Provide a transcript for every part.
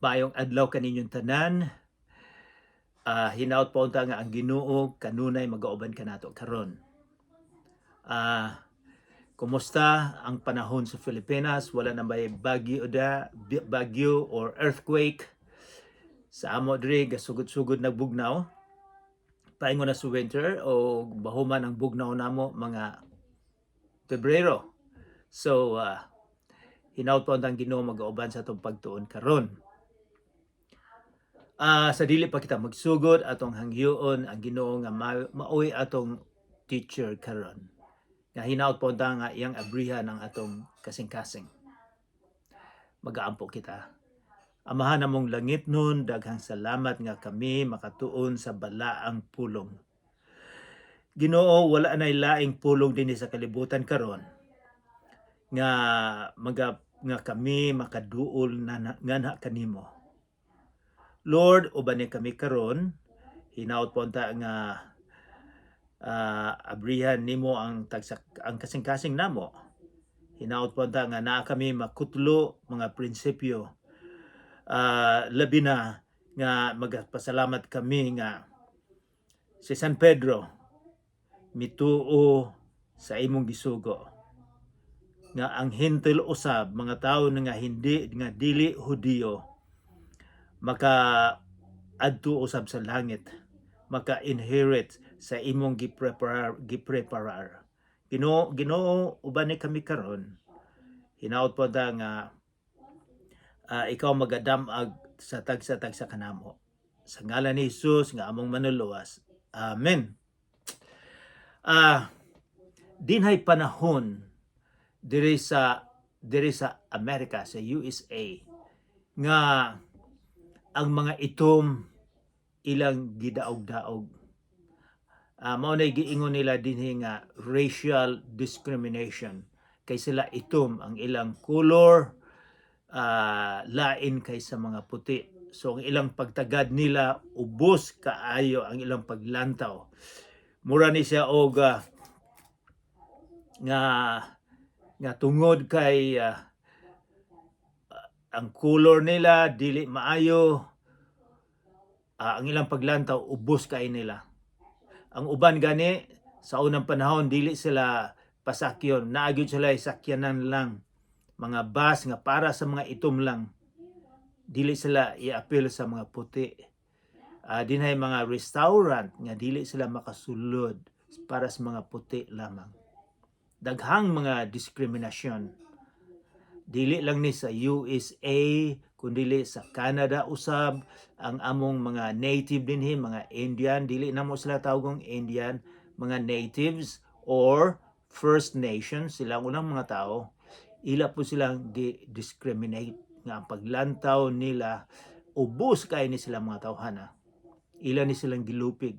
Maayong adlaw kaninyong tanan. Hinaot pa unta nga ang Ginoo kanunay magauban kanato karon. Kumusta ang panahon sa Pilipinas? Wala na may bagyo da, bagyo or earthquake? Sa amo diri gasugod-sugod nagbugnaw. Paingon na sa winter o bahuman ang bugnaw namo mga Pebrero. So hinaot pa unta ang Ginoo magauban sa atong pagtuon karon. Sa dili pa kita magsugod, atong hangyoon ang Ginoo nga maoy atong teacher karon. Nga hinaot po unta nga iyang abrihan ang atong kasing-kasing. Magaampo kita. Amahan namong langitnon, daghang salamat nga kami makatuon sa balaang pulong. Ginoo, wala nay laing pulong dinhi sa kalibutan karon nga maga nga kami makaduol na nga kanimo. Lord, uban ni kami karon, hinaot po unta nga abrihan nimo ang tagsak ang kasing-kasing namo. Hinaot po unta nga naa kami makutlo mga prinsipyo. Labi na nga magpasalamat kami nga si San Pedro mituo sa imong gisugo nga ang Hentil usab, mga tawo nga hindi nga dili Hudiyo, maka adto usab sa langit, maka inherit sa imong gipreparar. Ginoo, Ginoo, uban ni kami karon. Hinaot po ta nga ikaw magadamag sa tagsa-tagsa kanamo. Sa ngalan ni Jesus nga among Manluluwas. Amen. Dinhay panahon diri sa Amerika, sa USA, nga ang mga itom ilang gidaog-daog. Mao na giingon nila dinhi nga racial discrimination kay sila itom ang ilang color, lain kay sa mga puti. So ang ilang pagtagad nila ubos kaayo ang ilang paglantaw. Mura ni siya og nga nga tungod kay ang color nila dili maayo, ang ilang paglantaw ubos kay nila. Ang uban gani sa unang panahon dili sila pasakyon, naa gyud sila sakyanan lang, mga bus nga para sa mga itom lang. Dili sila iapil sa mga puti. Dinhay mga restaurant nga dili sila makasulod, para sa mga puti lamang. Daghang mga diskriminasyon. Dili lang ni sa USA kundi sa Canada usab. Ang among mga native dinhi, mga Indian, dili namo sila tawgong Indian, mga natives or First Nations, sila ang unang mga tao, ila po silang gi-discriminate nga ang paglantaw nila ubos kay ni sila mga tawhana. Ila ni silang gilupig.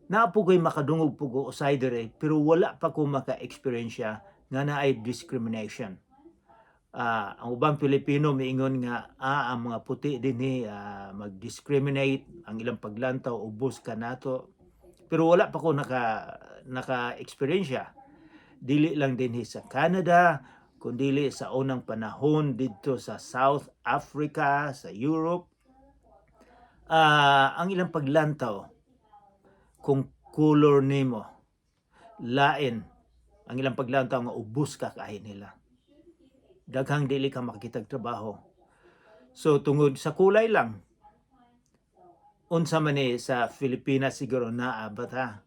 Naa po ko'y makadungog po ko usay dire, pero wala pa ko maka-experience nga naay discrimination. Ang ubang Pilipino miingon nga ang mga puti dinhi mag-discriminate, ang ilang paglantaw ubos kanato. Pero wala pa ko naka-experience. Dili lang dinhi sa Canada, kundi sa unang panahon didto sa South Africa, sa Europe. Ang ilang paglantaw kung color nimo lain, ang ilang paglantaw nga ubos ka kaayo nila, daghang dili ka makakitag trabaho. So tungod sa kulay lang. Unsa man ni sa Pilipinas? Siguro naa ba ta?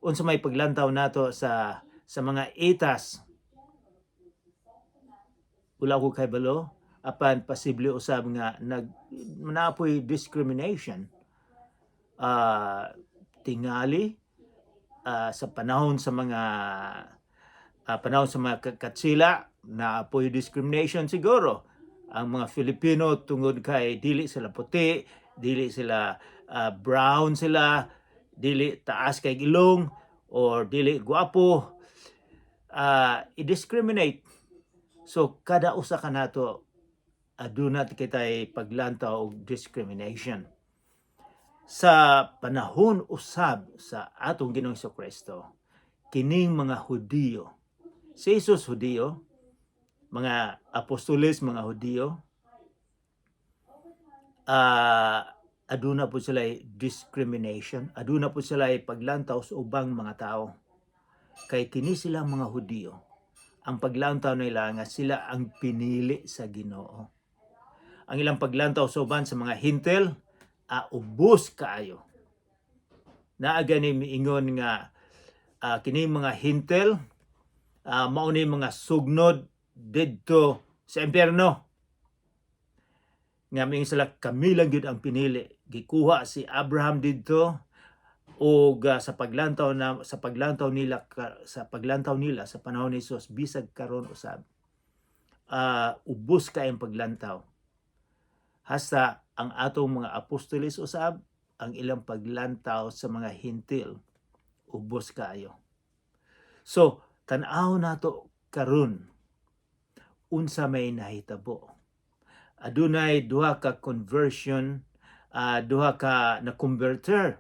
Unsa may paglantaw nato sa mga Aetas? Wala ko kabalo apan posible usab nga nag naa poy discrimination. Tingali sa panahon sa mga katsila, naa poy discrimination siguro ang mga Filipino tungod kay dili sila puti, dili sila brown sila, dili taas kay ilong or dili gwapo, i-discriminate. So kada usa kanato aduna kitay paglantaw og discrimination. Sa panahon usab sa atong Ginoong Kristo, kining mga Hudiyo, si Jesus Hudiyo. Mga apostoles, mga Hudiyo, aduna po sila discrimination, aduna po sila paglantaw sa ubang mga tao. Kay kini sila mga Hudiyo, ang paglantaw nila nga sila ang pinili sa Ginoo. Ang ilang paglantaw sa uban sa mga Hintil, ubos kaayo. Naa gani miingon nga kini mga Hintil mao ni mga sugnod didto sa impyerno. Nga miingon sila, kami lang gyud ang pinili. Gikuha si Abraham didto og sa paglantaw nila sa panahon ni Jesus, bisag karon usab ubos kay ang paglantaw. Hasta ang atong mga apostoles usab, ang ilang paglantaw sa mga Hintil ubos kaayo. So tan-aw nato karon unsa may nahitabo. Adunay duha ka conversion, duha ka na converter.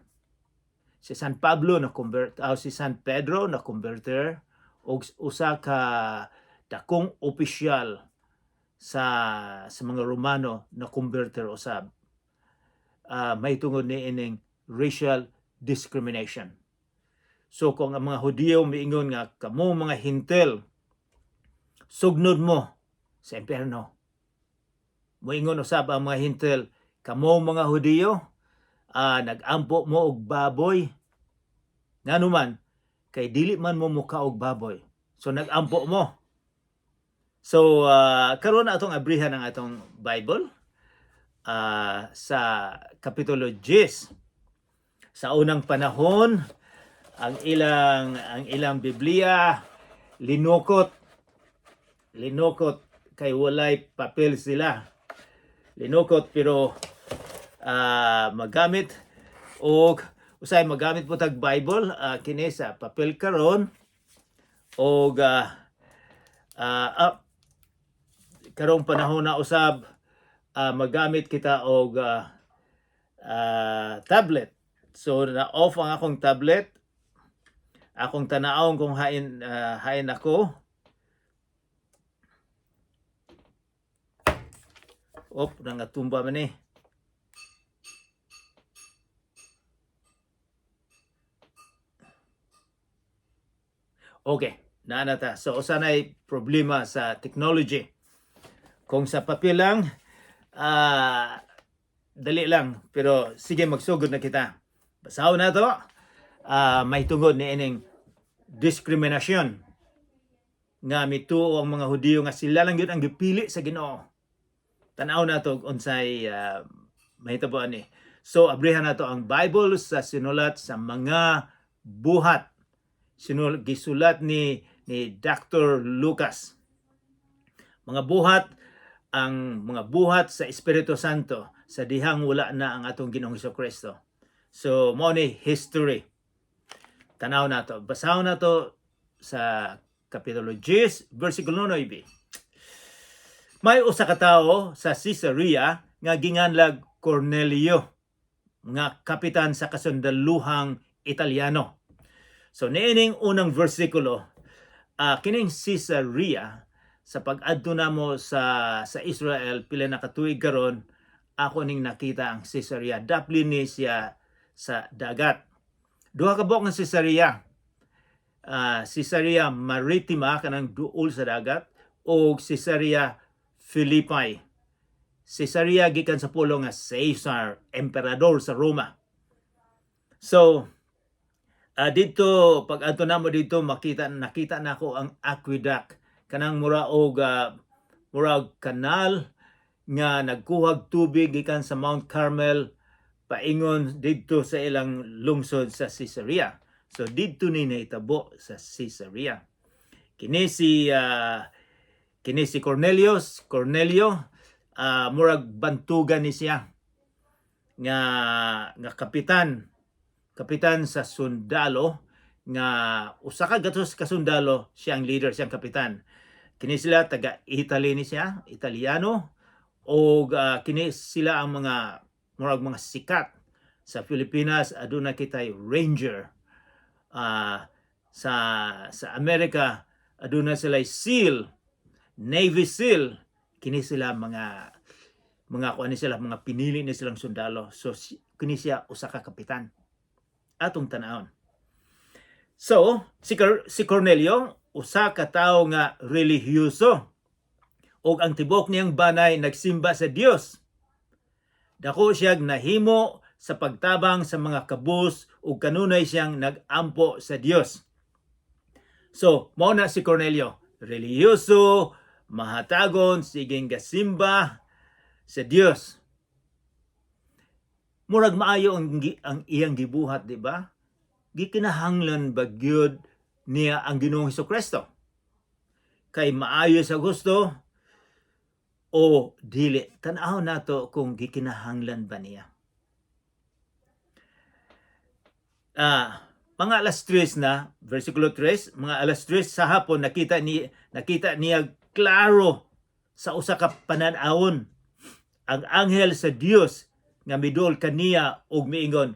Si San Pablo na convert, si San Pedro na converter ug usa ka dakong opisyal sa mga Romano na converter usab. May tungod ni ining racial discrimination. So kung ang mga Hudiyo miingon nga kamo mga Hintil sugnod mo sa impyerno, moingon usab ang mga Hintil, kamo mga Hudiyo nag-ampo mo og baboy, ngano man kay dili man mo muka og baboy, so nag-ampo mo. So karon atong abrihan ang atong Bible sa Kapitulo 10. Sa unang panahon, ang ilang Biblia linukot, linukot kay walay papel sila, linukot, pero magamit og usay magamit po tag Bible kini sa papel karon og karong panahon na usab magamit kita og tablet. So na off ang akong tablet. Akong tanawon kung hain ako. Op, nangatumba man eh. Okay, naa na ta. So usa nay problema sa technology. Kung sa papel lang, dali lang. Pero sige, magsugod na kita. Basahon na to. May tungod ni ining diskriminasyon nga mituo ang mga Hudiyo nga sila lang gyud ang gipili sa Ginoo. Tan-aw na to unsay mahitabo ani. So abrihan nato ang Bible sa sinulat sa Mga Buhat. Gisulat ni Dr. Lucas. Mga buhat, ang mga buhat sa Espiritu Santo sa dihang wala na ang atong Ginoong Kristo. So mao ni history. Tanaw nato. Basahon nato sa Kapitulo 10, versikulo 9. May usa ka tawo sa Caesarea nga ginganlag Cornelio, nga kapitan sa kasundaluhang Italiano. So niining unang versikulo, kining Caesarea, sa pag-adto namo sa Israel pila na ka tuig karon, ako ning nakita ang Caesarea. Daplin ni siya sa dagat. Duha ka buok nga Caesarea. Caesarea Maritima, kanang duol sa dagat, o Caesarea Philippi. Caesarea gikan sa pulong nga Caesar, emperador sa Roma. So dito pag adto namo dito, makita nakita nako ang aqueduct, kanang mura og kanal nga nagkuhag tubig gikan sa Mount Carmel paingon didto sa ilang lungsod sa Caesarea. So didto ni nahitabo sa Caesarea. Kini si Cornelius, Cornelio, murag bantugan ni siya nga kapitan, kapitan sa sundalo nga usa ka gatos ka sundalo, siya ang leader, siya ang kapitan. Kini sila taga Italy ni siya, Italiano, og kini sila ang mga murag mga sikat sa Pilipinas. Aduna kitay Ranger, sa Amerika aduna sila SEAL. Navy SEAL. Kini sila mga kuan ni sila, mga pinili ni silang sundalo. So kini siya usa ka kapitan. Atong tanawon. So, si Cornelio usa ka tawo nga relihiyoso ug ang tibok niyang banay nagsimba sa Dios. Dako siya nahimo sa pagtabang sa mga kabus ug kanunay siyang nagampo sa Dios. So, mao na si Cornelio, relihiyoso, mahatagon, sigeng gasimba sa Dios. Murag maayo ang iyang gibuhat, di ba? Gikinahanglan ba gyud niya ang Ginoong Kristo? Kay maayo sa gusto o dili? Tan-aw nato kung gikinahanglan ba niya. Mga alas 3 na, versikulo 3, mga alas 3 sa hapon, nakita niya klaro sa usa ka panan-awon ang anghel sa Dios nga midul kaniya ug miingon,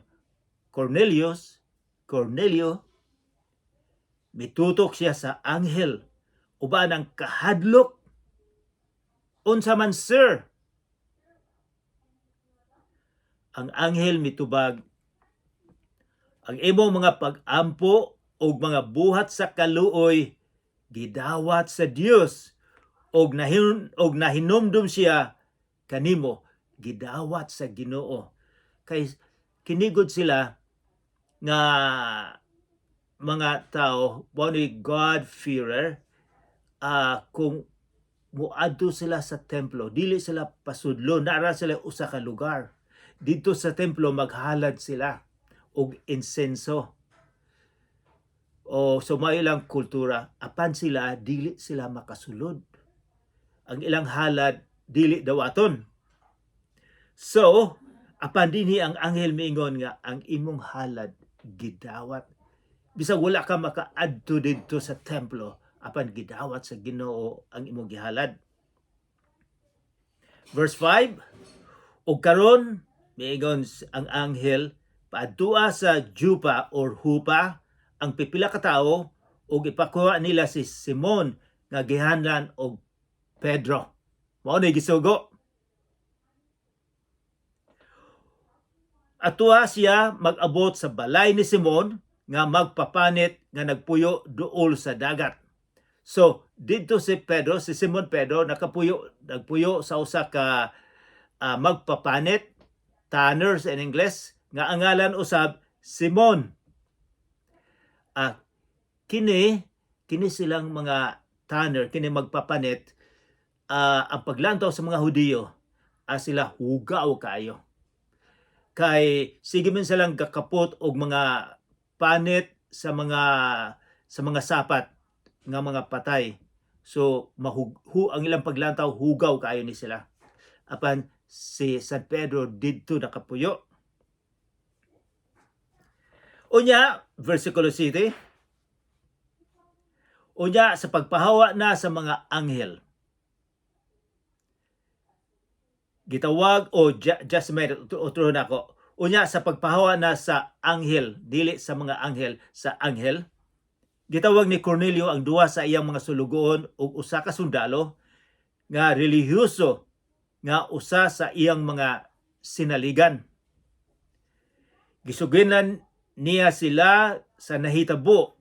"Cornelius, Cornelio." Mitutok siya sa anghel uban ang kahadlok. "Unsa man, sir?" Ang anghel mitubag, "Ang imong mga pag-ampo ug mga buhat sa kaluoy gidawat sa Dios ug nahinumdum siya kanimo." Gidawat sa Ginoo kay kinigod sila nga mga tao mao ni God-fearer. Kung muadto sila sa templo, dili sila pasudlo, nara sila usa ka lugar didto sa templo, maghalad sila og insenso o so mao ilang kultura. Apan sila, dili sila makasulod, ang ilang halad dili dawaton. So apan dinhi ang anghel miingon nga ang imong halad gidawat, bisag wala ka makaadto didto sa templo, apan gidawat sa Ginoo ang imong gihalad. Verse 5, "Ug karon," miingon ang anghel, "paadtua sa Jupa or Hupa ang pipila ka tawo ug ipakuha nila si Simon nga gihanlan og Pedro." Mao ni gisugo. Atua siya mag-abot sa balay ni Simon nga magpapanit nga nagpuyo duol sa dagat. So didto si Pedro, si Simon Pedro nakapuyo, nagpuyo sa usa ka magpapanit, tanners in English, nga ang ngalan usab Simon. Kini silang mga tanner, kini magpapanit, ang paglantaw sa mga Hudiyo, sila hugaw kaayo. Kay sige man silang gakapot og mga panit sa mga sapat nga mga patay. So ang ilang paglantaw, hugaw kaayo ni sila. Apan si San Pedro didto nakapuyo. Unya, versikulo 7. Unya, sa pagpahawa na sa mga anghel, gitawag o just a minute, utro na ako. Unya sa pagpahawa na sa anghel, dili sa mga anghel, sa anghel, gitawag ni Cornelio ang duha sa iyang mga sulugoon ug usa ka sundalo nga relihiyoso nga usa sa iyang mga sinaligan. Gisugilan niya sila sa nahitabo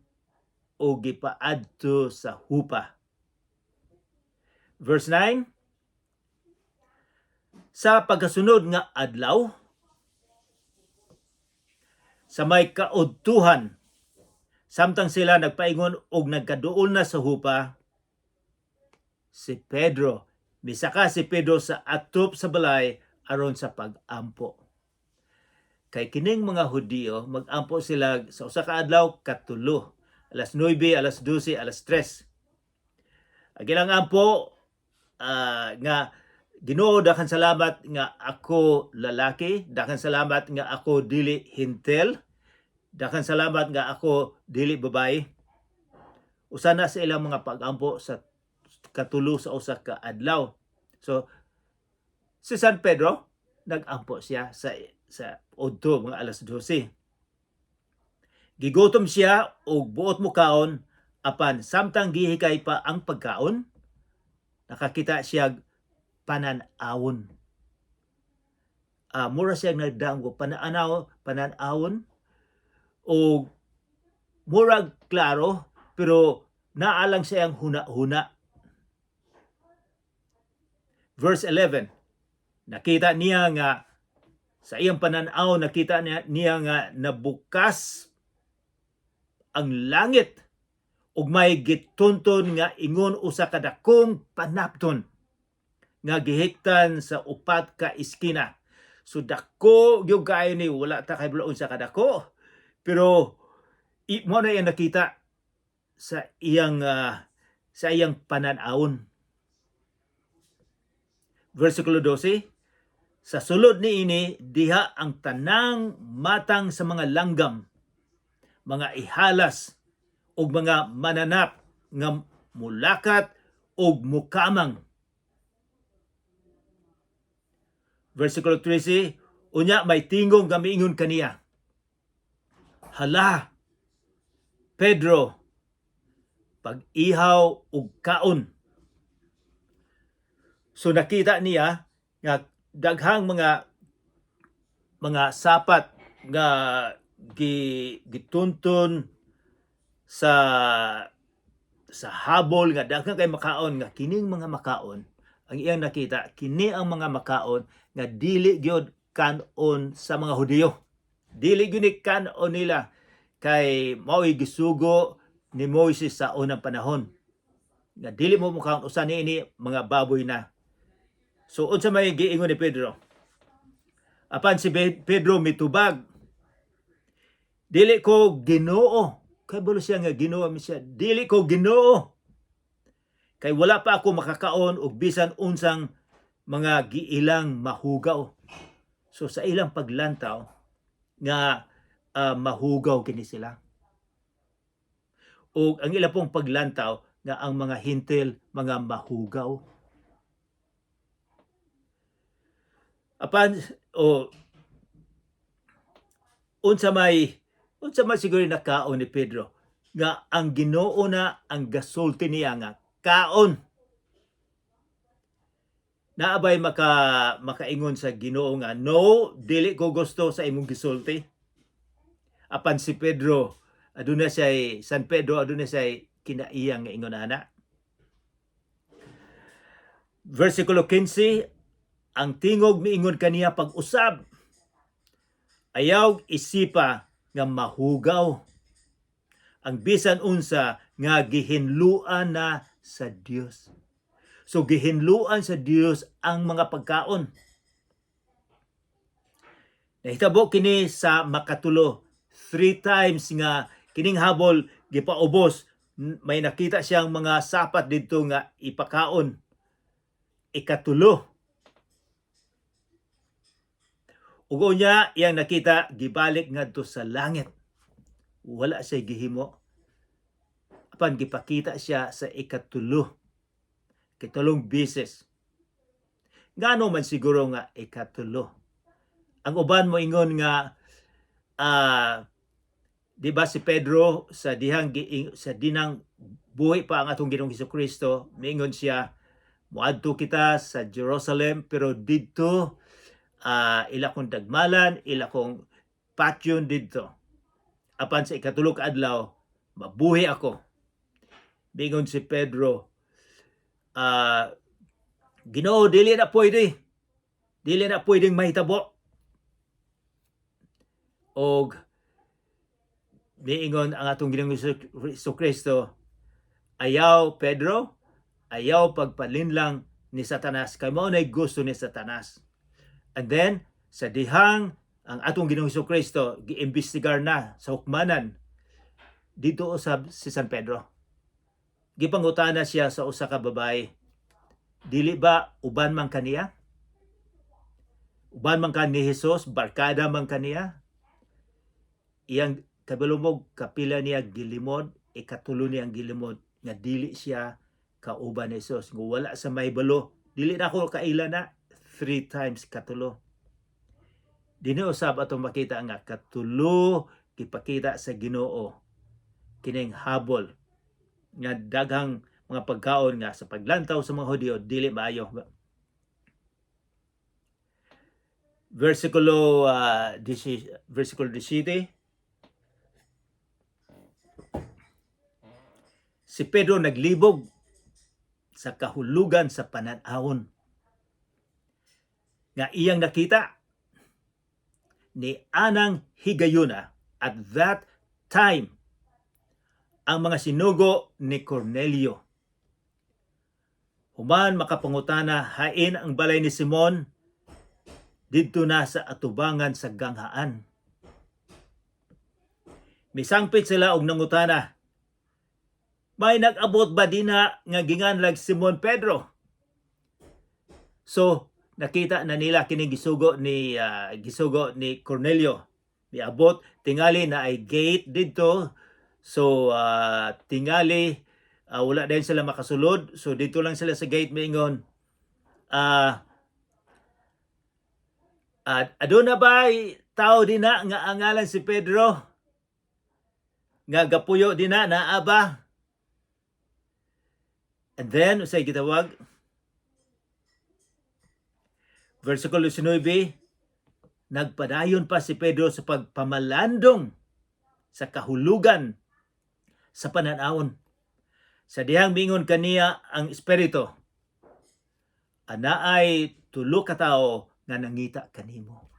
o gipaadto sa Hupa. Verse 9, sa pagkasunod nga adlaw, sa may kaudtuhan, samtang sila nagpaingon og nagkaduol na sa Hupa, si Pedro, misaka si Pedro sa atop sa balay aron sa pag-ampo. Kay kining mga Hudiyo, mag-ampo sila sa usa ka adlaw katulo, alas 9, alas 12, alas 3. Ang ilang ampo nga, "Ginoo, daghang salamat nga ako lalaki, daghang salamat nga ako dili hintel, daghang salamat nga ako dili babae." Usa na sa ilang mga pag-ampo sa katulo sa usa ka adlaw. So si San Pedro nag-ampo siya sa udto, mga alas 12. Gigutom siya og buot mo kaon, apan samtang gihikay pa ang pagkaon, Nakakita siya panan-awon. Mura siya nagdanggo pananaw, panan-awon o murag klaro, pero naa lang siyang huna-huna. Verse 11. Nakita niya nga sa iyang pananaw, nakita niya nga nabukas ang langit ug may gitunton nga ingon usa ka dakong panapton nga gihiktan sa upat ka iskina. So dako gyud kaayo ni, wala ta kahibalo unsa ka dako. Pero mo na iyang nakita sa iyang panan-awon. Versikulo 12, sa sulod niini diha ang tanang matang sa mga langgam, mga ihalas ug mga mananap nga mulakat ug mukamang. Versikulo 13, unya may tingog nga miingon kaniya, "Hala, Pedro, pag-ihaw ug kaon." So nakita niya nga daghang mga sapat nga gitunton sa habol nga daghang kay makaon, nga kining mga makaon ang iyang nakita, kini ang mga makaon nga dili gyud kan-on sa mga Hudiyo. Dili gyud ni kan-on nila kay mao'y gisugo ni Moises sa unang panahon nga dili mo mukaon usa niini mga baboy na. So unsa may giingon ni Pedro? Apan si Pedro mitubag, "Dili ko, Ginoo." Kay balo siya nga Ginoo mi siya. "Dili ko, Ginoo. Kay wala pa ako makakaon og bisan unsang mga giilang mahugaw." So sa ilang paglantaw nga mahugaw kini sila. O ang ila pong paglantaw nga ang mga Hentil mga mahugaw. Apan o unsa may siguro nakaon ni Pedro nga ang Ginoo na ang gasulti niya nga kaon? Naabay makaingon sa Ginoo nga, "No, dili ko gusto sa imong gisulti"? Apan si Pedro aduna siya, San Pedro aduna siya kinaiyang nga ingon ana. Versikulo 15, ang tingog miingon kaniya pag-usab, "Ayaw isipa nga mahugaw ang bisan unsa nga gihinluan na sa Dios." So gihinluan sa Dios ang mga pagkaon. Nahitabo kini sa makatulo. Three times nga kining habol gipaubos, may nakita siyang mga sapat didto nga ipakaon. Ikatulo. Ug unya iyang nakita gibalik ngadto sa langit. Wala siya gihimo. Apan gipakita siya sa ikatulo. Ikatulong beses. Ngano man siguro nga ikatulo? Ang uban mo ingon nga di ba si Pedro sa dinang buhi pa ang atong Ginoong Kristo, miingon siya, "Moadto kita sa Jerusalem, pero didto ila kong dagmalan, ila kong patyon didto. Apan sa ikatulo ka adlaw mabuhi ako." Miingon si Pedro, "Ginoo, dili na pwede. Dili na pwedeng mahitabo." Og miingon ang atong Ginoong Kristo, "Ayaw, Pedro, ayaw pagpalinlang ni Satanas kay mao nay gusto ni Satanas." And then sa dihang ang atong Ginoong Kristo giimbestigar na sa hukmanan, dito usab si San Pedro. Gipangutana siya sa usa ka babae, "Dili ba uban man kaniya? Uban man ka ni Jesus, barkada man kaniya?" Iyang kabalo kapila niya gilimod, ikatulo niyang gilimod nga dili siya kauban ni Jesus. Nga wala sa mahibalo, "Dili na ako kaila na." Three times, katulo. Dinhi usab atong makita nga katulo gipakita sa Ginoo kining habol nga daghang mga pagkaon nga sa paglantaw sa mga Hudyo dili maayo. Versikulo 17. Si Pedro naglibog sa kahulugan sa panan-awon nga iyang nakita ni anang higayuna, at that time, ang mga sinugo ni Cornelio. Human makapangutana hain ang balay ni Simon, didto na sa atubangan sa ganghaan. Misangpit sila og nangutana, "May nag-abot ba dina nga ginganlag Simon Pedro?" So nakita na nila kini gisugo ni Cornelio. Miabot tingali na ay gate didto. So tingali wala din sila makasulod. So dito lang sila sa gate miingon, "Aduna ba tao dina nga ang ngalan si Pedro nga gapuyo dina, naa ba?" And then usay gitawag? Versikulo 19, nagpadayon pa si Pedro sa pagpamalandong sa kahulugan sa pananawon sa dihang mingon kaniya ang Espiritu, "Anaay tulo ka tawo nga nangita kanimo."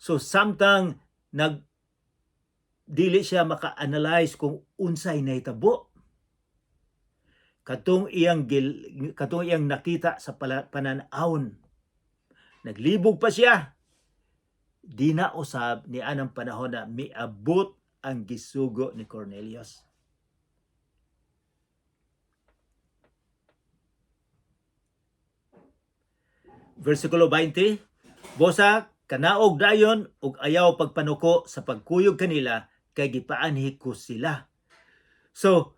So samtang nag dili siya maka-analyze kung unsay nahitabo katong iyang nakita sa pananawon, naglibog pa siya. Di na usab ni anang panahon na miabot ang gisugo ni Cornelius. Versikulo 20, "Bosa kanaog dayon ug ayaw pagpanuko sa pagkuyog kanila kay gipaanhi ko sila." So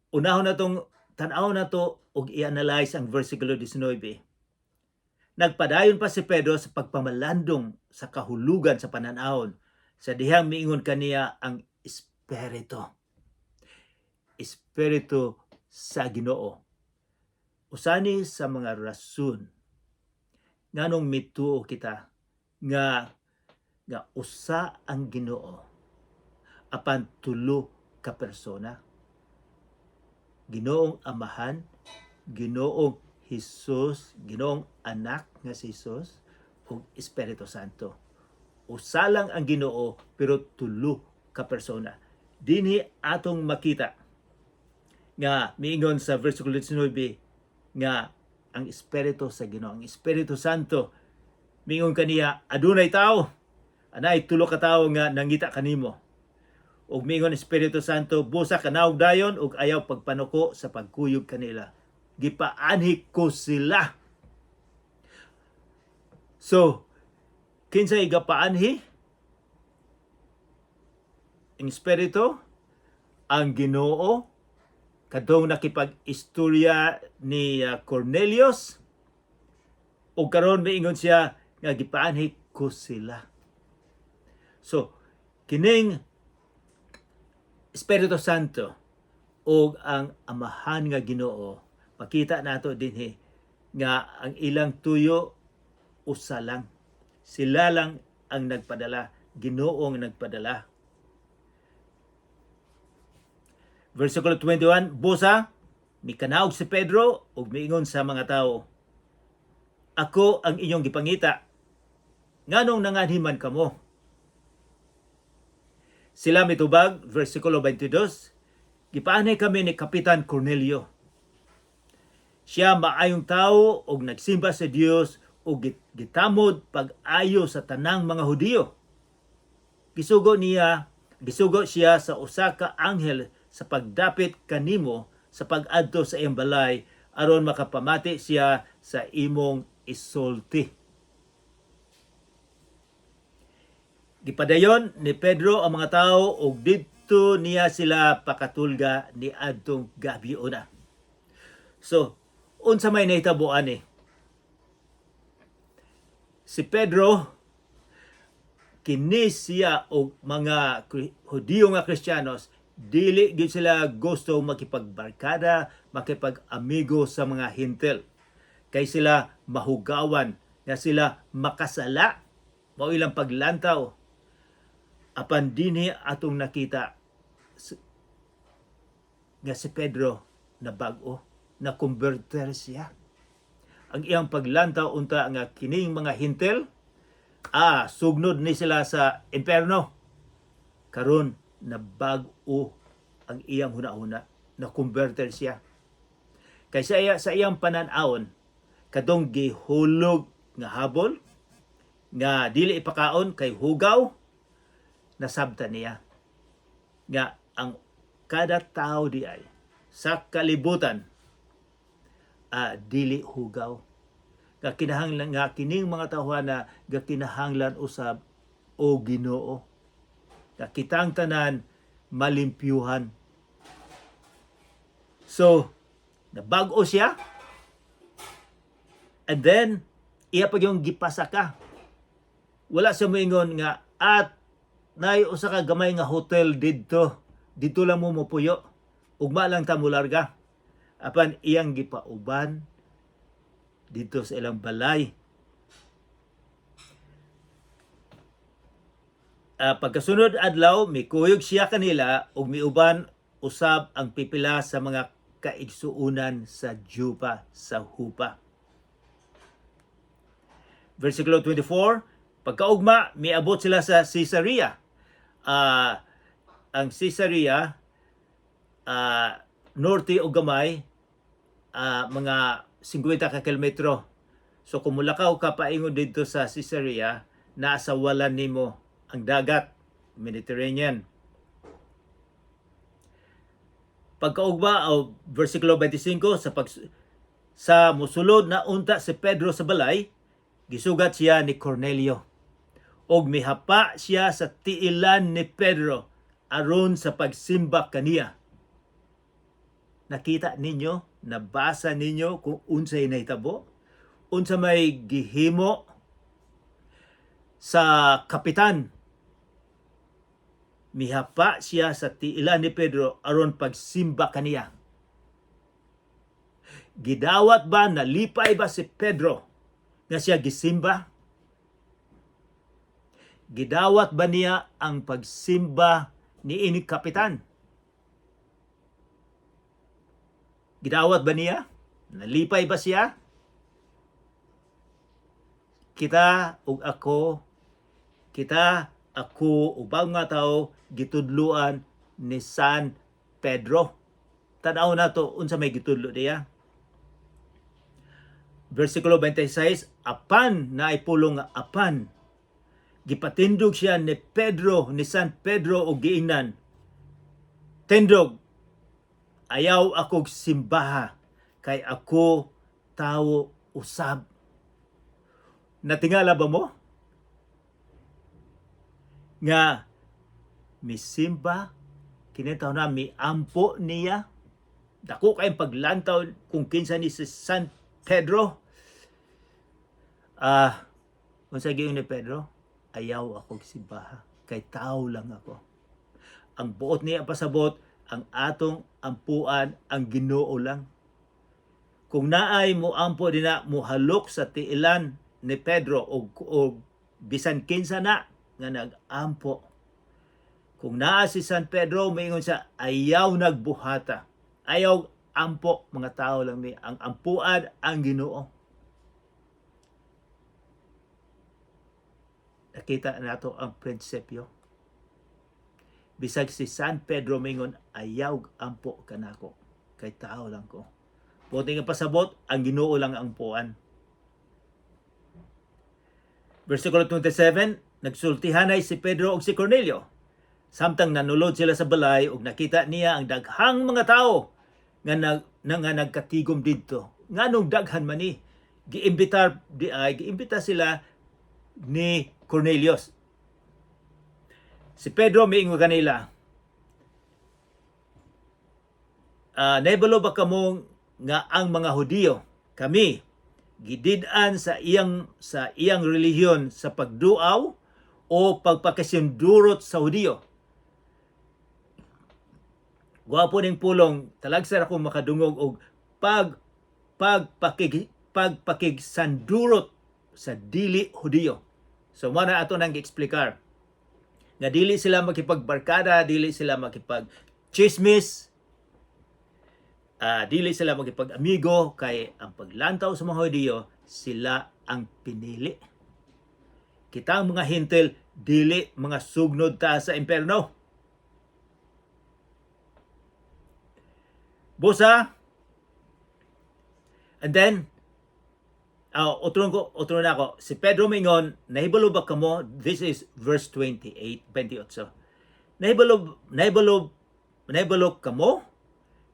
unahon na tong tan-aw na to ug i-analyze ang versikulo 19. Nagpadayon pa si Pedro sa pagpamalandong sa kahulugan sa pananawon sa dihang miingon kaniya ang Espiritu. Espiritu sa Ginoo. Usani sa mga rason nganong mituo kita nga nga usa ang Ginoo apan tulo ka persona. Ginoong Amahan, Ginoong Hesus, Ginoong Anak nga si Hesus ug Espiritu Santo. Usa lang ang Ginoo pero tulo ka persona. Dinhi atong makita nga miingon sa versikulo 19 nga ang Espiritu sa Ginoo, ang Espiritu Santo miingon kaniya, "Adunay tao, anay tulo ka tawo nga nangita kanimo." Ug miingon Espiritu Santo, "Busa kanaog dayon ug ayaw pagpanuko sa pagkuyog kanila. Gipaanhi ko sila." So, kinsay gapaanhi? Ang Espiritu, ang Ginoo, kadtong nakipag-istorya ni Cornelius, ug karon miingon siya nga gipaanhi ko sila. So, kining Espiritu Santo ug ang Amahan nga Ginoo, makita nato dinhi nga ang ilang tuyo usa lang. Sila lang ang nagpadala, Ginoo ang nagpadala. Versikulo 21, busa mikanaog si Pedro ug miingon sa mga tawo, "Ako ang inyong gipangita. Nganong nanganhiman kamo?" Sila mitubag, versikulo 22, "Gipaanhi kami ni Kapitan Cornelio. Siya maayong tawo ug nagsimba sa Dios ug gitamod pag-ayo sa tanang mga Hudiyo. Gisugo siya sa usa ka anghel sa pagdapit kanimo sa pag-adto sa iyang balay aron makapamati siya sa imong isulti." Gipadayon ni Pedro ang mga tawo ug didto niya sila pakatulga ni adtong gabi una. So, unsa may nahitabo ani? Si Pedro, kini siya og mga Hudiyo nga Kristiyanos, Dili gyud sila gusto makipagbarkada, makipag-amigo sa mga Hentil. Kay sila mahugawan, nga sila makasala, mao ilang paglantaw. Apan dinhi atong nakita nga si Pedro na bag-o, na converter siya. Ang iyang paglantaw unta nga kining mga Hentil, sugnod ni sila sa imperno. Karon na bag-o ang iyang hunahuna, na converter siya. Kay sa iyang panan-awon, kadtong gihulog nga habol, nga dili ipakaon kay hugaw, nasabtan niya nga ang kada tao di ay sa kalibutan dili hugaw, nga kinahanglan nga kining mga tawhana ga kinahanglan usab o Ginoo, nga kitang tanan malimpyuhan. So nabag-o siya, and then iya pa yung gipasaka. Wala siya moingon nga at naay usa ka gamay nga hotel didto, didto lang mo mopuyo, ugma lang ta mularga. Apan iyang gipauban didto sa ilang balay. Pagkasunod adlaw, mikuyog siya kanila ug miuban usab ang pipila sa mga kaigsuonan sa Jupa, sa Hupa. Versikulo 24, pagkaugma, miabot sila sa Caesarea. Ang Caesarea, norte o gamay, mga 50 ka kilometro. So kung mulakaw ka paingon didto sa Caesarea, nasa walan nimo ang dagat, Mediterranean. Pagkaugma o versikulo 25, sa musulod na unta si Pedro sa balay, gisugat siya ni Cornelio. Og mihapa siya sa tiilan ni Pedro aron sa pagsimba kaniya. Nakita ninyo, nabasa ninyo kung unsay nahitabo? Unsa may gihimo sa kapitan? Mihapa siya sa tiilan ni Pedro aron pagsimba kaniya. Gidawat ba, nalipay ba si Pedro nga siya gisimba? Gidawat ba niya ang pagsimba ni ini kapitan? Gidawat ba niya? Nalipay ba siya? Kita ug ako, kita, ako ug nga tao gitudluan ni San Pedro. Tan-aw nato unsa may gitudlo niya. Versikulo 26, apan na pulong nga apan, gipatindog siya ni Pedro, ni San Pedro, og giingnan, "Tindog, ayaw akog simbaha kay ako tawo usab." Natingala ba mo nga misimba kini tawo na miampo niya? Dako kay paglantaw kung kinsa ni si San Pedro. Unsa giingon ni Pedro? "Ayaw ako simbaha kay tao lang ako." Ang buot niya pasabot, ang atong ampuan ang Ginoo lang. Kung naay mo ampo dina, muhalok sa tiilan ni Pedro og bisan kinsa na nga nag-ampo. Kung naa si San Pedro, moingon siya, "Ayaw nagbuhata. Ayaw ampo, mga tao lang mi. Ang ampuan ang Ginoo." Nakita nato ang prinsipyo. Bisag si San Pedro mingon, "Ayaw ampo kanako kay tao lang ko." Buti nga pasabot, ang Ginoo lang ang ampuan. Versikulo 27, nagsultihanay si Pedro ug si Cornelio. Samtang nanulod sila sa balay ug nakita niya ang daghang mga tao nga nagkatigom didto. Nganong daghan man ni? Giimbitar di ay giimbita sila ni Cornelius. Si Pedro miingon kanila, "Naibalo ba kamo nga ang mga Hudiyo, kami gidid-an sa iyang relihiyon sa pagduaw o pagpakasindurot sa Hudiyo?" Gwapo ning pulong, talagsa ra ko makadungog og pagpakigsandurot sa dili Hudiyo. So mao na ato nang gi-eksplikar nga dili sila makipagbarkada, dili sila makipag chismis, dili sila makipag-amigo kay ang paglantaw sa mga Hudiyo, sila ang pinili. Kitang mga Hentil, dili mga sugnod ta sa imperno. Busa, and then, otro ko, otro na ako, si Pedro mingon, "Nahibalo ba kamo?" This is verse 28, 28. "Nahibalo kamo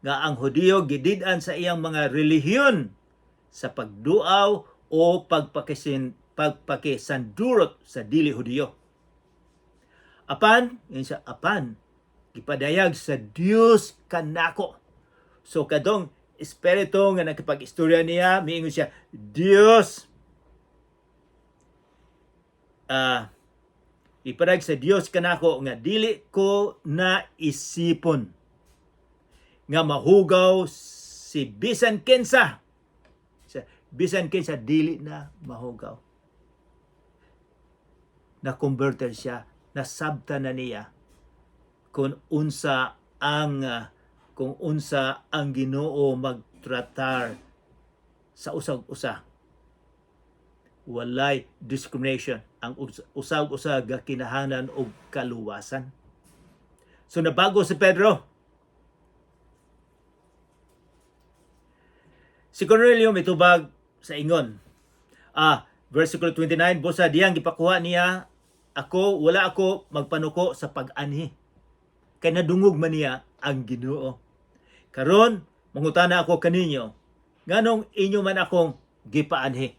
nga ang Hudiyo gidid-an sa iyang mga relihiyon sa pagduaw o pagpakisandurot sa dili Hudiyo. Apan," yun siya, "apan, gipadayag sa Dios kanako." So kadong espiritu nga nakipag-istorya niya, miingon siya, Dios, ipadayag sa Dios kanako nga dili ko na isipon nga mahugaw si bisan kinsa. Sa bisan kinsa dili na mahugaw. Na converted siya, nasabta na niya kung unsa ang Ginoo magtratar sa usag-usa. Walay discrimination. Ang usag-usa gakinahanglan og kaluwasan. So nabago si Pedro. Si Cornelio mitubag sa ingon. Versikulo 29, "Busa diyang gipakuha niya ako, wala ako magpanuko sa pag-anhi. Kay nadungog man niya ang Ginoo. Karon, mangutana ako kaninyo, nganong inyo man akong gipaanhi?"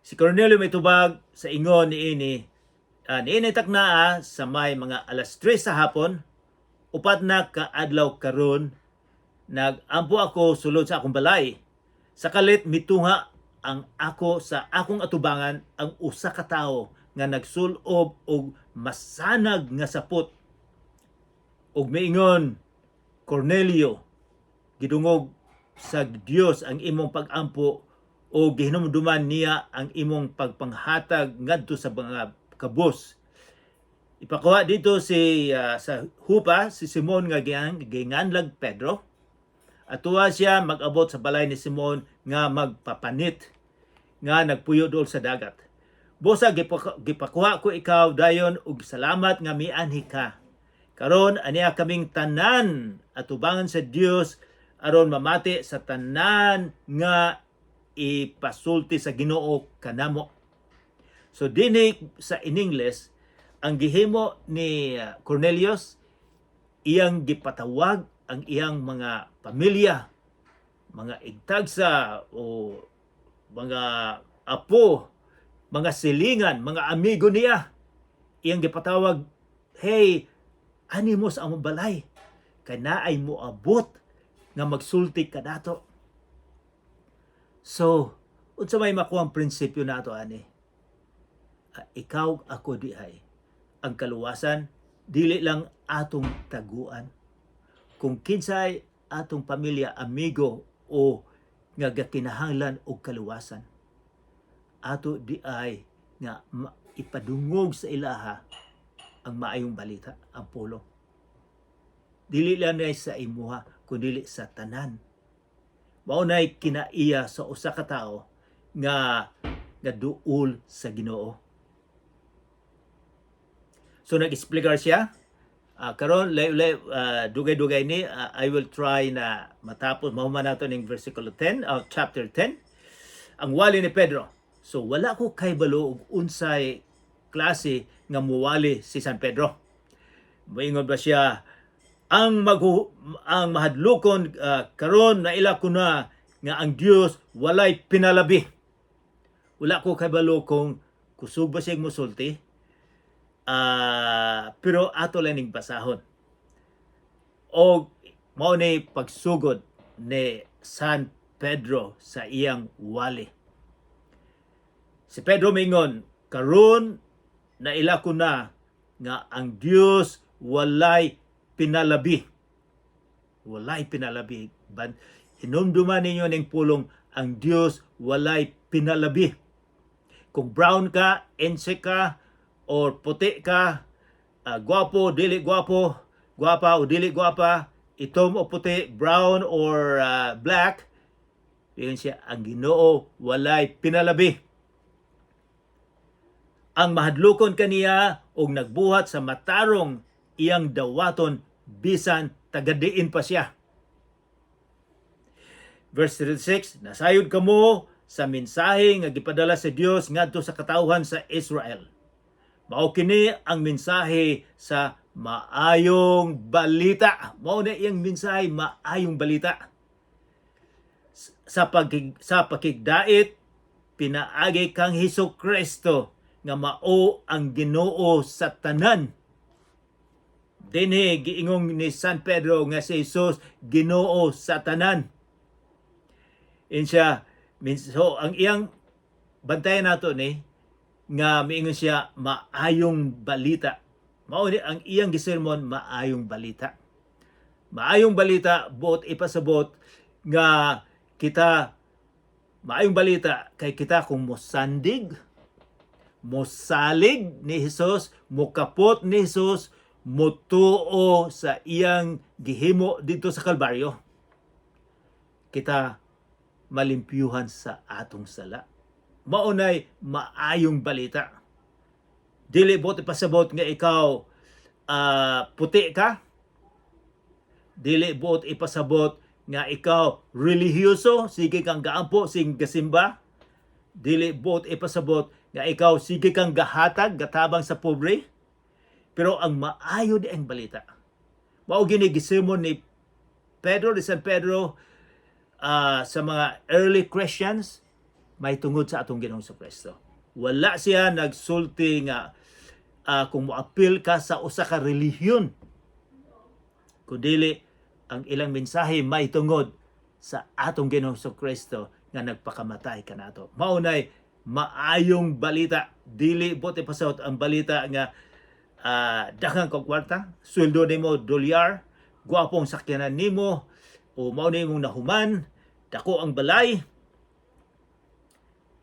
Si Cornelio mitubag sa ingon niini, "Niini taknaa sa may mga alas 3 sa hapon, 4 na kaadlaw karon, nag-ampo ako sulod sa akong balay. Sa kalit mitungha ang ako sa akong atubangan ang usa ka tawo nga nagsulob og masanag nga sapot ug miingon, 'Cornelio, gidungog sa Dios ang imong pag-ampo o gihinumduman niya ang imong pagpanghatag ngadto sa mga kabus. Ipakuha dito si sa Jopa si Simon nga ginganlag Pedro. Atuwa siya mag-abot sa balay ni Simon nga magpapanit nga nagpuyo dool sa dagat. Busa gipakuha ko ikaw dayon ug salamat nga mianhi ka. Karon aniya kaming tanan atubangan sa Dios aron mamati sa tanan nga ipasulti sa Ginoo kanamo." So dinhi sa in English, ang gihimo ni Cornelius, iyang gipatawag ang iyang mga pamilya, mga igtagsa o mga apo, mga silingan, mga amigo niya. Iyang gipatawag, "Hey, anhi mo sa among balay, kay naay moabot nga magsulti kanato." So, unsa may makuha ang prinsipyo nato ani? Ikaw, ako dihay. Ang kaluwasan dili lang atong taguan. Kung kinsay atong pamilya, amigo o nga gakinahanglan og kaluwasan, ato diay nga ipadungog sa ilaha ang maayong balita, ang pulong. Dili lang na sa imuha, kundi sa tanan. Mao nay kinaiya sa usa ka tawo nga nga duol sa Ginoo. So nag-explain siya. Karon lay lay dugay-dugay ni, I will try na matapos mahuman nato ning versikulo 10, chapter 10. Ang wali ni Pedro. So wala ko kaybalo og unsay klase nga muwali si San Pedro. Moingon ba siya ang mahadlokon, "Karon naila ko na nga ang Dios walay pinalabi"? Wala ko kabalo kung kusog ba siya musulti. Pero ato lang ning basahon. O mao ni pagsugod ni San Pedro sa iyang wali. Si Pedro mingon, "Karon naila ko na nga ang Dios walay pinalabi. Walay pinalabi. Ban hinumduman ninyo ning pulong, ang Dios walay pinalabi. Kung brown ka, insect ka, or puti ka, gwapo, dili gwapo, gwapa o dili gwapa, itom o puti, brown or black, yun siya, ang Ginoo walay pinalabi. Ang mahadlokon kaniya og nagbuhat sa matarong, iyang dawaton bisan tagadiin pa siya. Verse 36, nasayod kamo sa mensahe nga gipadala sa Dios ngadto sa katawhan sa Israel. Mao kini ang mensahe sa maayong balita. Mao na iyang mensahe, maayong balita. Sa pakigdait pinaagi kang Hesus Kristo nga mao ang Ginoo sa tanan. Dinhi giingong ni San Pedro nga si Jesus Ginoo sa tanan. Insiya, so ang iyang bantayan nato ni nga miingon siya maayong balita. Mao ni ang iyang gisermon, maayong balita. Maayong balita, buot ipasabot nga kita, maayong balita kay kita kung mosandig, mosalig ni Jesus, mokapot ni Jesus, motuo sa iyang gihimo dito sa Kalbaryo, kita malimpyuhan sa atong sala. Maunay maayong balita. Dili buot ipasabot nga ikaw puti ka. Dili buot ipasabot nga ikaw relihiyoso, sige kang gaampo, sige gasimba. Dili buot ipasabot nga ikaw sige kang gahatag, gatabang sa pobre. Pero ang maayo di ang balita. Mao gini gisermon ni Pedro, ni San Pedro sa mga early Christians may tungod sa atong Ginoong Kristo. Wala siya nagsulti nga kung moapil ka sa usa ka relihiyon. Kundili ang ilang mensahe may tungod sa atong Ginoong Kristo nga nagpakamatay kanato. Maunay maayong balita. Dili buot ipasabot ang balita nga daghang kog kwarta, sweldo nimo dolyar, gwapong sakyanan nimo, o mao nimong nahuman, dako ang balay.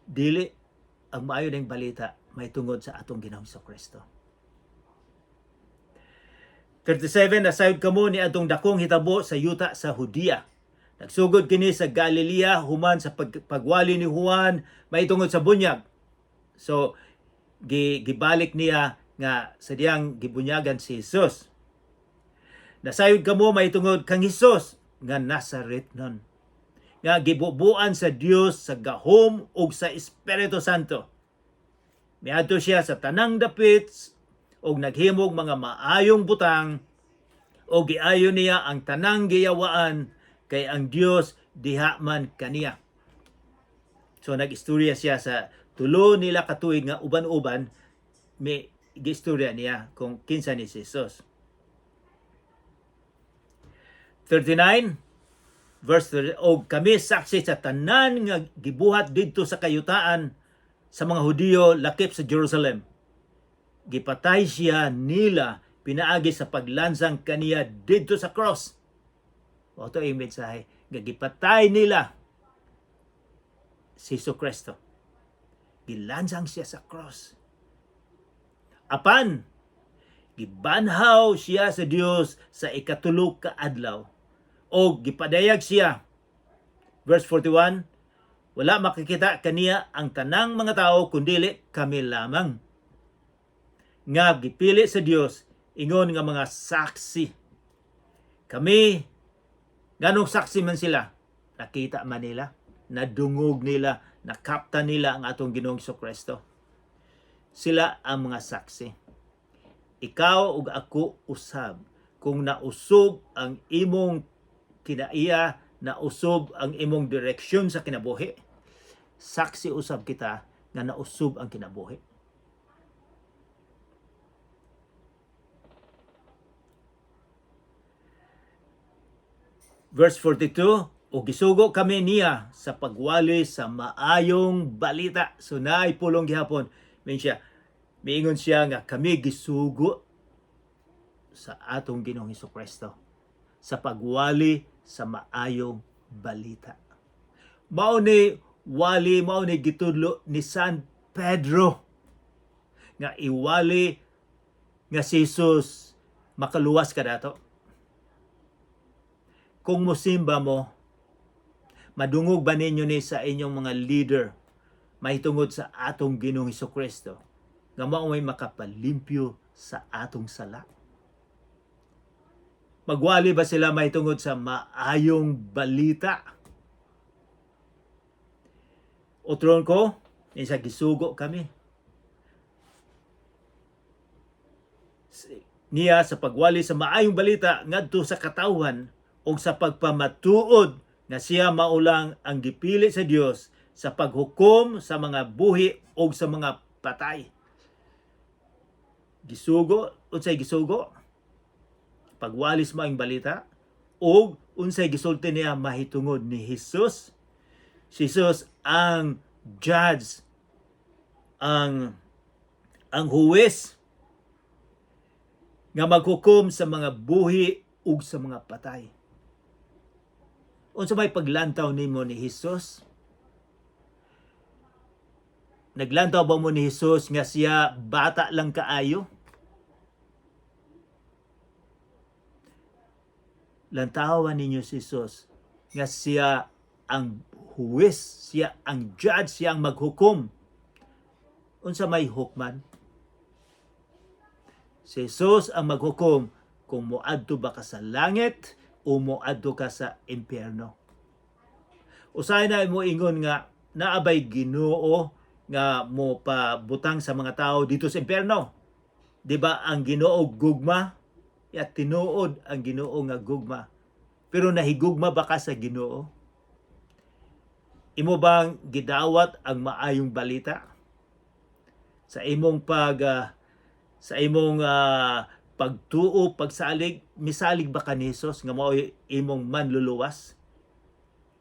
Dili, ang maayo ning balita may tungod sa atong Ginoong Kristo. 37, nasayod kamo ni atong dakong hitabo sa yuta sa Judea. Nagsugod kini sa Galilea human sa pagwali ni Juan mahitungod sa bunyag. So gibalik niya nga sa diyang gibunyagan si Jesus. Nasayod kamo mahitungod kang Hesus nga Nazaretnon nga gibubuan sa Dios sa gahom ug sa Espiritu Santo. Miadto siya sa tanang dapit ug naghimog mga maayong butang ug giayo niya ang tanang giyawaan kay ang Dios diha man kaniya. So nag-istorya siya sa tulo nila katuig nga uban-uban, may giistorya niya kung kinsa ni si Jesus. 39 verse 30, og kami saksi sa tanan nga gibuhat didto sa kayutaan sa mga Hudiyo lakip sa Jerusalem. Gipatay siya nila pinaagi sa paglansang kaniya didto sa cross. Mao to ang mensahe nga gipatay nila si Jesu Kristo. Gilansang siya sa cross. Apan gibanhaw siya sa Dios sa ikatulo ka adlaw o gipadayag siya. Verse 41, wala makikita kaniya ang tanang mga tao kundili kami lamang nga gipili sa Dios ingon nga mga saksi. Kami, ganong saksi man sila, nakita man nila, nadungog nila, nakapta nila ang atong Ginoong Kristo. Sila ang mga saksi. Ikaw ug ako usab, kung nausob ang imong kinaiya, nausob ang imong direksyon sa kinabuhi, saksi usab kita nga nausob ang kinabuhi. Verse 42, o gisugo kami niya sa pagwali sa maayong balita. So naay pulong gihapon. Min siya, miingon siya nga kami gisugo sa atong Ginoong Kristo sa pagwali sa maayong balita. Mao ni wali, mao ni gitudlo ni San Pedro nga iwali nga si Jesus makaluwas kanato. Kung musimba mo, madungog ba ninyo ni sa inyong mga leader mahitungod sa atong Ginoong Kristo nga mao may makapalimpyo sa atong sala? Magwali ba sila mahitungod sa maayong balita? Utron ko, isa gisugo kami niya sa pagwali sa maayong balita ngadto sa katawhan o sa pagpamatuod nga siya maulang ang gipili sa Dios sa paghukom sa mga buhi o sa mga patay. Gisugo, unsay gisugo? Pagwali sa maayong balita o unsay gisulti niya mahitungod ni Jesus. Si Jesus ang judge, ang huwes nga maghukom sa mga buhi ug sa mga patay. Unsa may paglantaw nimo ni Jesus? Naglantaw ba mo ni Jesus nga siya bata lang kaayo? Lantawan ninyo si Jesus nga siya ang huwes, siya ang judge, siya ang maghukom. Unsa may hukman? Si Jesus ang maghukom kung moadto ba ka sa langit o moadto ka sa impyerno. Usahay na mo ingon nga naabay Ginoo nga mo pabutang sa mga tao dito sa impyerno. Di ba ang Ginoo gugma? Ya, tinuod ang Ginoo nga gugma. Pero nahigugma ba ka sa Ginoo? Imo bang gidawat ang maayong balita? Sa imong pagtuo, pagsalig, misalig ba ka ni Jesus nga mao'y imong manluluwas?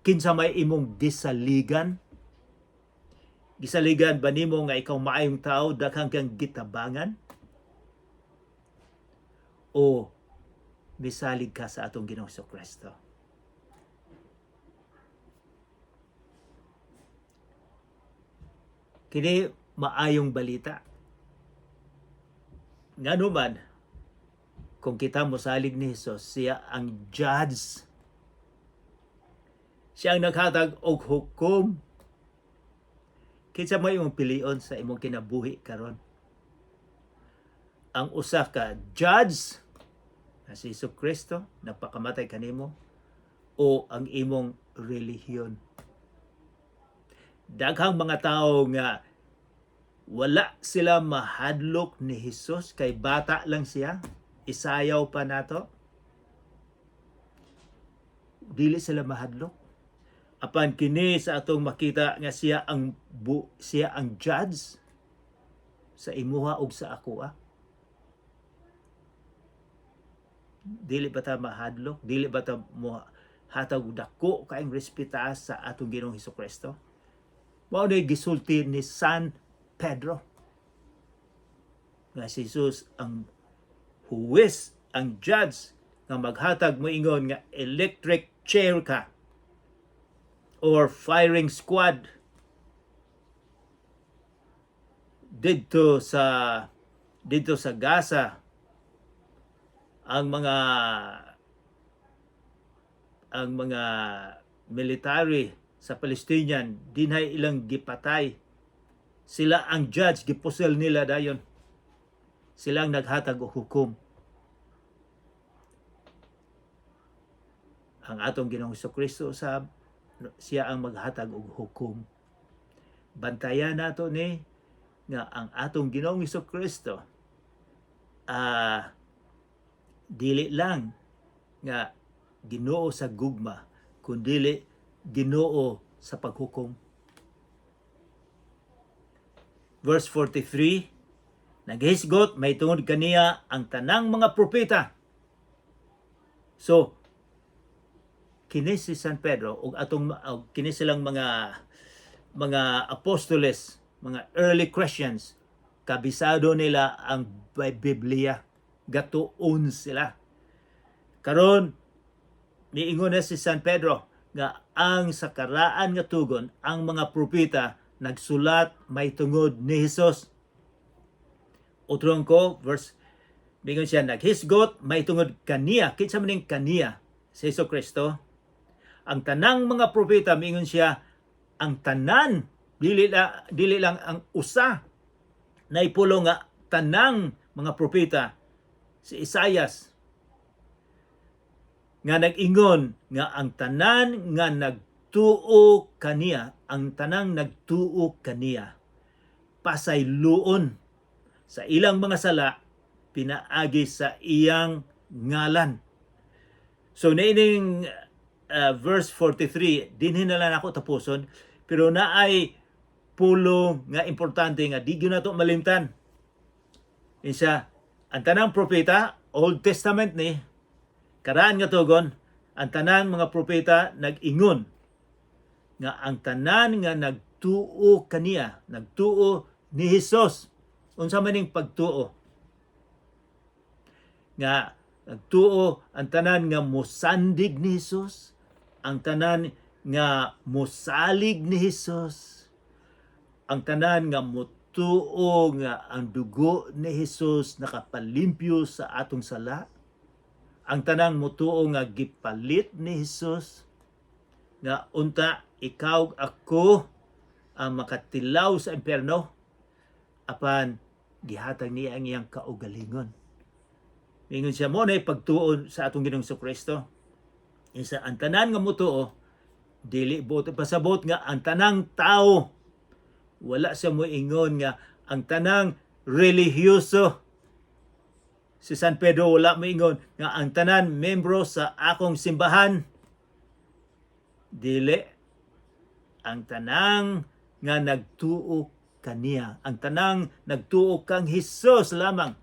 Kinsa may imong gisaligan? Gisaligan ba nimo nga ikaw maayong tao, daghang kang gitabangan? O misalig ka sa atong Ginoong Kristo? Kini maayong balita. Ngano man, kung kita mosalig ni Jesus, siya ang judge. Siya ang naghatag og hukom. Kinsa may imong pilion sa imong kinabuhi karon? Ang usa ka judge na si Hesus Kristo nagpakamatay kanimo o ang imong relihiyon? Daghang mga tao nga wala sila mahadlok ni Jesus kay bata lang siya. Isayaw pa nato. Dili sila mahadlok. Apan kini sa atong makita nga siya ang judge sa imuha ug sa akoa. Dili ba ta mahadlok? Dili ba ta mo hatag og dako kaayong respeta sa atong Ginoong Hesus Kristo? Mao na gisulti ni San Pedro nga si Jesus ang huwes, ang judge nga maghatag mo ingon nga electric chair ka or firing squad didto sa Gaza. Ang mga military sa Palestinian, dinhay ilang gipatay. Sila ang judge, gipusil nila dayon. Sila ang naghatag og hukom. Ang atong Ginoong Kristo usab, siya ang maghatag og hukom. Bantayan nato ni nga ang atong Ginoong Kristo dili lang nga Ginoo sa gugma, kundili Ginoo sa paghukom. Verse 43, naghisgot may tungod kaniya ang tanang mga propeta. So kini si San Pedro ug atong og kini silang mga apostoles, mga early Christians, kabisado nila ang Biblia. Gatuon sila. Karon niingon na si San Pedro nga ang sa Karaan nga Tugon, ang mga propeta nagsulat may tungod ni Hesus. Utron ko verse, mingon siya naghisgot may tungod kaniya. Kinsa man ning kaniya? Si Hesus Kristo. Ang tanang mga propeta, mingon siya, ang tanan, dili lang ang usa, naipulo nga tanang mga propeta, si Isayas, nga nag-ingon nga ang tanan nga nagtuo kaniya, ang tanang nagtuo kaniya, pasayloon sa ilang mga sala pinaagi sa iyang ngalan. So niining verse 43, dinhi na lang ako tapuson, pero naay pulong nga importante nga di gyud nato malimtan. Isa, ang tanang propeta, Old Testament ni, Karaan nga Tugon, ang tanan mga propeta nag-ingon nga ang tanan nga nagtuo kaniya, nagtuo ni Hesus. Unsa man ning pagtuo? Nga nagtuo ang tanan nga mosandig ni Hesus, ang tanan nga mosalig ni Hesus, ang tanan nga motuo nga ang dugo ni Hesus nakapalimpyo sa atong sala, ang tanang mutuo nga gipalit ni Hesus, nga unta ikaw, ako ang makatilaw sa impyerno apan gihatag niya ang iyang kaugalingon. Mingon siya, mo na pagtuon sa atong Ginoong Kristo. Isa, ang tanan nga mutuo, dili buot pasabot nga ang tanang tao. Wala siya moingon nga ang tanang relihiyoso. Si San Pedro wala moingon nga ang tanan membro sa akong simbahan. Dili, ang tanang nga nagtuo kaniya, ang tanang nagtuo kang Hesus lamang,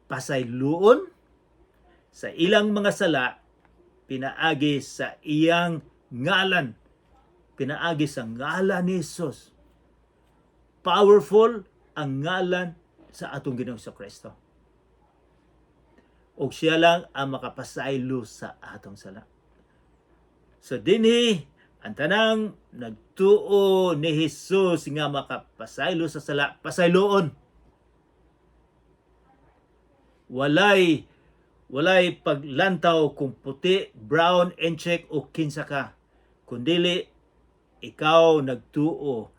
pasayloon sa ilang mga sala pinaagi sa iyang ngalan, pinaagi sa ngalan ni Hesus. Powerful ang ngalan sa atong Ginoong Kristo. Ug siya lang ang makapasaylo sa atong sala. So dinhi, ang tanang nagtuo ni Hesus nga makapasaylo sa sala, pasayloon. Walay paglantaw kung puti, brown, intsik o kinsa ka. Kundili ikaw nagtuo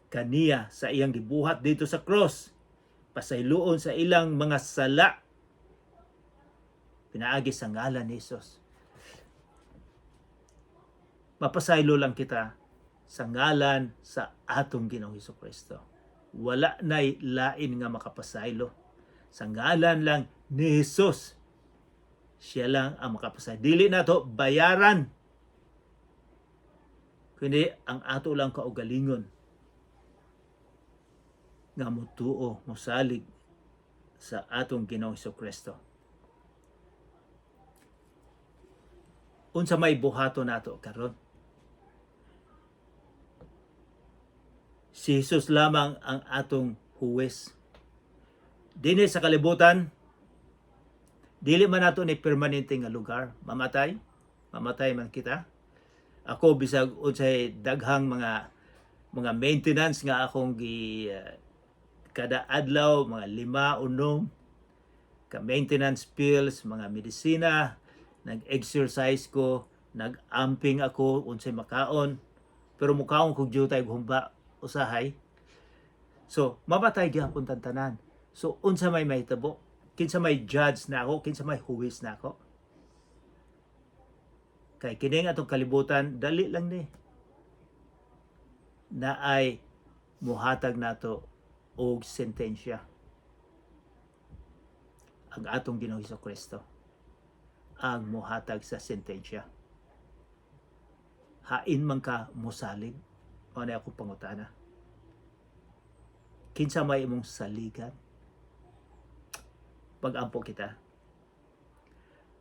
kaniya sa iyang gibuhat dito sa cross, pasayloon sa ilang mga sala pinaagi sa ngalan ni Hesus. Mapasaylo lang kita sa ngalan sa atong Ginoong Hesus Kristo. Wala na'y lain nga makapasaylo. Sa ngalan lang ni Hesus, siya lang ang makapasaylo. Dili nato bayaran, kundi ang ato lang kaugalingon nga mutuo, musalig sa atong Ginoong Hesus Kristo. Unsa may buhato nato karon? Si Jesus lamang ang atong huwes. Dinhi sa kalibutan, dili man nato ni permanente nga lugar. Mamatay, mamatay man kita. Ako, bisag unsay daghang mga maintenance nga akong gi kada adlaw, mga lima unom ka maintenance pills, mga medisina, nag-exercise ko, nag-amping ako unsay makaon, pero mukaon kog jutay, humba usahay. So mamatay gyapon tan tanan. So unsa may mahitabo? Kinsa may judge nako? Kinsa may huwis nako? Kay kining atong kalibutan, dali lang ni, na ay muhatag nato og sentensya. Ang atong Ginoong Hesus Kristo ang muhatag sa sentensya. Hain man ka mosalig? Mao na akong pangutana. Kinsa may imong saligan? Pag-ampo kita.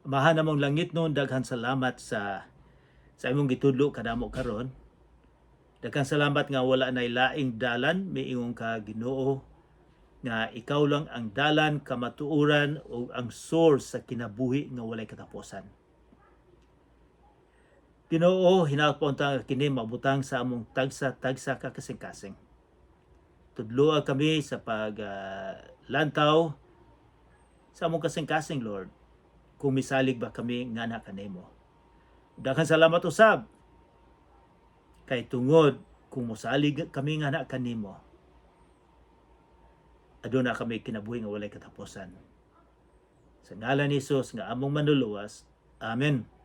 Amahan namong langitnon, daghan salamat sa imong gitudlo kanamo karon. Daghan salamat nga wala nay laing dalan, miingon ka, Ginoo. Nga ikaw lang ang dalan, kamatuoran ug ang source sa kinabuhi nga walay katapusan. Ginoo, hinaot po unta kini mabutang sa among tagsa-tagsa ka kasing-kasing. Tudloa kami sa pag lantaw sa among kasing-kasing, Lord, kung misalig ba kami nga na kanimo. Daghang salamat usab kay tungod kung mosalig kami nga na kanimo, aduna kami kinabuhi nga walay katapusan. Sa ngalan ni Jesus nga among Manluluwas. Amen.